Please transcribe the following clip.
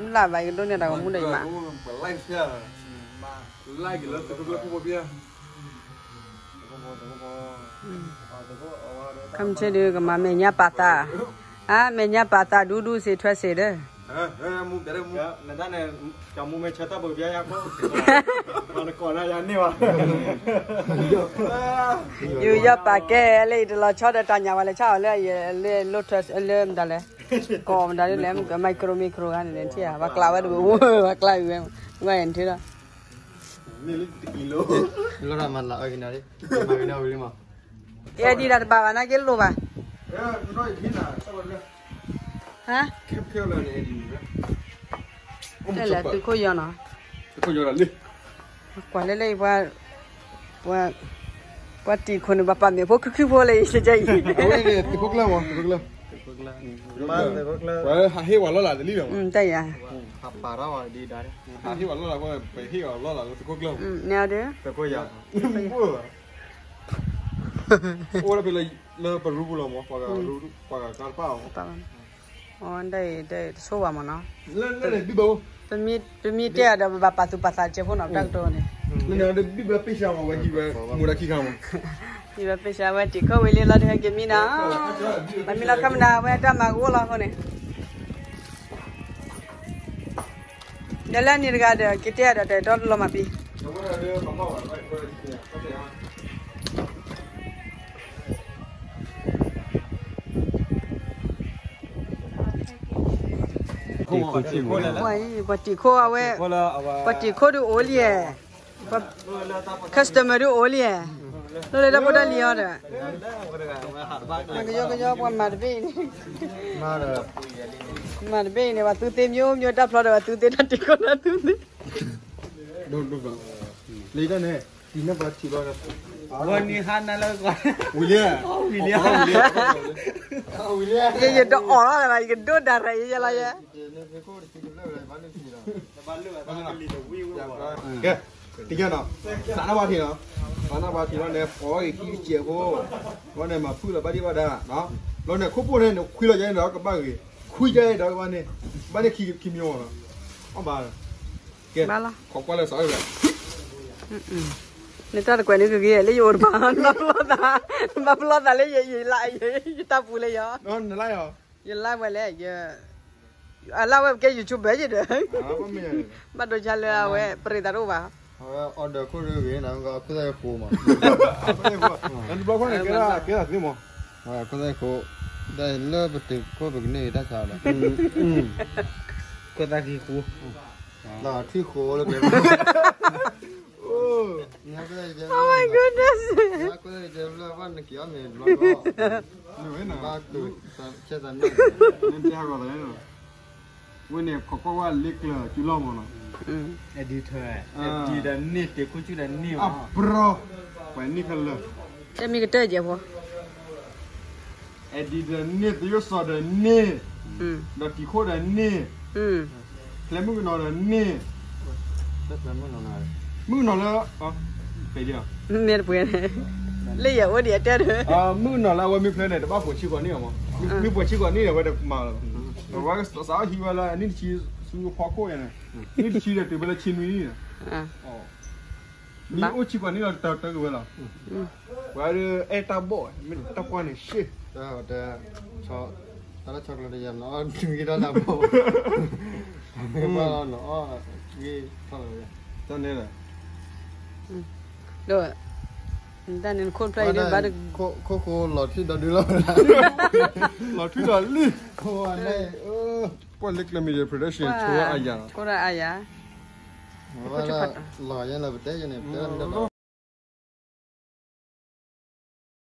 မုၢ်လၢ်ဘၣ် ယကဒိးန့ၢ်တၢ်ဂီၤမူဒီးယမး, ခမ့ၢ်ဆ့ဒုးကမၤမဲာ်ညါပာ်သး, အါ မဲာ်ညါပာ်သးဒူဒူစ့ထွဲစ့ဒီး ယူၤယီၢ်ပာ်ကဲလၢယတလီၤဆီဒီးတၢ်ညၣ်ဝဲလဲၤဆါအီၤလၢယလၢလိၣ်ထွဲလၢမတၤလဲၣ်, ကိးမတၤဒ်လဲၣ် micro micro ဂၤန့ၣ်ထံၣ်ဧါ ပှၤကျးဝဲတဘၣ်ဝဲ ပှၤကျးအံၤဝဲ, ဝဲန့ၣ်ထံၣ်ဒီး လီၤမၤလၤအၢကနၣ်, မၤကနၣ်ဝံၤလံမး, ယဲဒ်တၢ်တဘၣ်ဘၣ် နာ်က့လိၣ်ဘၣ်, ဟါ, တဲလဲၣ်သုးခိၣ်ယီၤနီၤ, ကွၢ်လၢလၢအံၤပှၤ, ပှၤတံာ်ခိၣ်န့ၣ် ဘၣ်ပာ်မဲာ်ဖိခုခုဖိလၢယစ့ၢ်ကီးအံၤ, သုးခိၣ်ကျၢၢ်မး သုးခိၣ်ကျၢၢ်, ပှၤဟးဟ့ၣ်ဝဲလီၤလၢ်တလံလီၤ, တၢ်ယၤ, ဟးပာ်ထီၣ်ဝဲဒ်ဒါ, ဟးဟ့ၣ်ဝဲလီၤလၢ် ပဟ့ၣ်ဝဲလီၤလၢ်လၢသုးခိၣ်ကျၢၢ်, န့ၣ်ဒီး အိၣ်ဝဲဒၣ်ဖဲလၢ လၢပရူပူၤလီၤမး, ပှၤဂၤကါတပၣ်အီၤ, အီ တဆိဘၣ်မးနီၤ, ပမ့ၢ်တဲအီၤဒီး ပဘၣ်ပာ်သူၣ်ပာ်သးစဲးဖိနီၤ တၢ်ကတိၤန့ၣ်, မ့ၢ်ဘၣ်ပ့ၢ်စှၤမး ဝဲဒ်ဝဲ မူဒါခံခါမး, ဒ်ဝဲပ့ၢ်စှၤဝဲတံာ်ခိၣ်ဝံၤလံလီၤ တဟဲက့ၤမံနီၤ, ဘၣ်မံလီၤခါမနၤ အဝဲတၢ်မၤကအိၣ်လီၤအဃိန့ၣ် ဒီးလၢန့ၣ်တဂၤဒီး က့ၤတဲဒီးတၢ်တီတလီၤမးပံၤ, ပှၤတံာ်ခိၣ်အဝဲ, ပှၤတံာ်ခိၣ်ဒုးအိၣ်လံဧါ, customer ဒုးအိၣ်လံဧါ, လိၣ်လၢတၢ်ဖိတၢ်လံၤအီၤဒီး, ကယီကယီပှၤမၤတဘ့ၣ်အံၤန့ၣ်, မၤတဘ့ၣ်အံၤန့ၣ် ပှၤသူသ့မျိုးမျိုးတၢ်ဖျီဒီး ပှၤသူသ့တၢ်တံာ်ခိၣ်တၢ်သူသ့ လံတၢ်န့ၣ်, တံၤန့ၣ်ပှၤထံၣ်ဘၣ်, ဝဲန့ၣ်ဟါနၤလၢကီး, ဝံၤလံ, ဝံၤလံ, ဝံၤလံ, ယတအီၣ်လီၤလၢၤဘၣ် ယကဒိးဒၣ်ရဲၣ်ယဲလီၤယဲ, ကဲ, တကဲနီၤ, သးနၢ်ပှၤထံၣ်နီၤ, သးနၢ်ပှၤထံၣ်လီၤန့ၣ် ပိာ်ဂ့ၤခံကစဲးဖိ, လီၤန့ၣ်မၤဖုၣ်လီၤဘၣ်ဒံးဘၣ်ဒါ, လီၤန့ၣ်ခိၣ်ပိၢ်န့ၣ် နခွံလီၤယဲန့ၣ်ဒီးကဘၣ်ဂ့ၤ, ခွံယဲဒီးကဘၣ်န့ၣ်, ဘၣ်န့ၣ်ခံမံၤမီၤနီၤ, အဘၣ်, ကဲ, ခိးကွၢ်လၢစးဝဲ, နတၢ်တကွဲးန့ၣ်ကဂ့ၤလၢယအိၣ်တပၤ, နဘၣ်ပလီၢ်သး, နဘၣ်ပလီၢ်သးလၢယလၢ, ယတၢ်ပူၤလၢယီၤ, ယလၢဝဲလဲၣ်, အလၢဝဲပကဲ YouTuber ယဒီး, ဘၣ်ဒိဆါလၢအဝဲ ပရ့သးတအိၣ်ဘၣ်, အဝဲ order ခိၣ်ဒုဂ့ၤနီၤ, ခိၣ်သၣ်ဃိမး, တဘျီဃီန့ၣ် ကဲဒၣ်သ့မး, ခိၣ်သၣ်ဃိ, လၢပတုာ်ခိၣ်ပကန့ၢ်ဂ့ၤတၢ်ဆါဒီး, ခိၣ်သၣ်ဃိ, လီၤထွံၣ်ဃိလၢပျဲ, Oh my goodness, ဝဲန့ၣ် ခိးကွၢ်ဝဲလ့ကျၢၤစုလီၢ်မးနီၤ, အဒံထၢ, အဒံဒီးန့ၢ် တ့ခိၣ်စုဒီးန့ၢ်, အပျီ, ပှၤန့ၢ်ခဲလၢာ်, တမ့ၢ်ကတၢၢ်ယဲၢ်ဖိ အဒံဒီးန့ၢ် သယိၣ်စီၤဒီးန့ၢ်, ဒီးတံၤခိၣ်ဒီးန့ၢ်, ဖျဲးမုၣ်ကနီၤဒီးန့ၢ်, မုၣ်ကနီၤလၢ, မ့ၢ်တပှဲၤ, လၢယအိၣ်ဒံးအတဲဒီး, မုၣ်ကနီၤလၢအဝဲမ့ၢ်ဖျဲးန့ၣ် တဘၣ်ပှဲၤဆံကီးန့ၢ်အီၤမး, မ့ၢ်ပှဲၤဆံကီးန့ၢ်ဒီး အဝဲတမၤလၢၤဘၣ်, အဝဲစးဟံးဝဲလၢအနံၣ်တဆံဆူဖီခိၣ်ယါန့ၣ်, နံၣ်တဆံဒီးတုၤဖဲလၢဆံနွံန့ၣ် မ့ၢ်အိၣ်ဆံကီးန့ၢ်လီၤတၢ်တၢ်ကဝဲလီၤ, ပှၤဒီးအဲၣ်တၢ်ဘီၣ် မ့ၢ်တၢ်ကွၢ်န့ၣ်ရှ့, တၢ်လၢဆီကျိတယါနီၤ မ့ၢ်တၢ်ဘီၣ်, မ့ၢ်ဘၣ်လီၤနီၤ, တၢ်န့ၣ်လီၤ, ဒီး, တၢ်န့ၣ်ခိၣ်ဖျဲၣ်အံၤဒ်ဘၣ်, ခိၣ်ဃိလီၤထွံၣ်ဒီဒုလီၤ, လီၤထွံၣ်ဒီးလံ, ပှၤလၢကျဲ Media Production ဆိအယၤ, ဆိအယၤ, လီၤယဲလီၤပတဲယဲန့ၣ် ပတဲလီၤ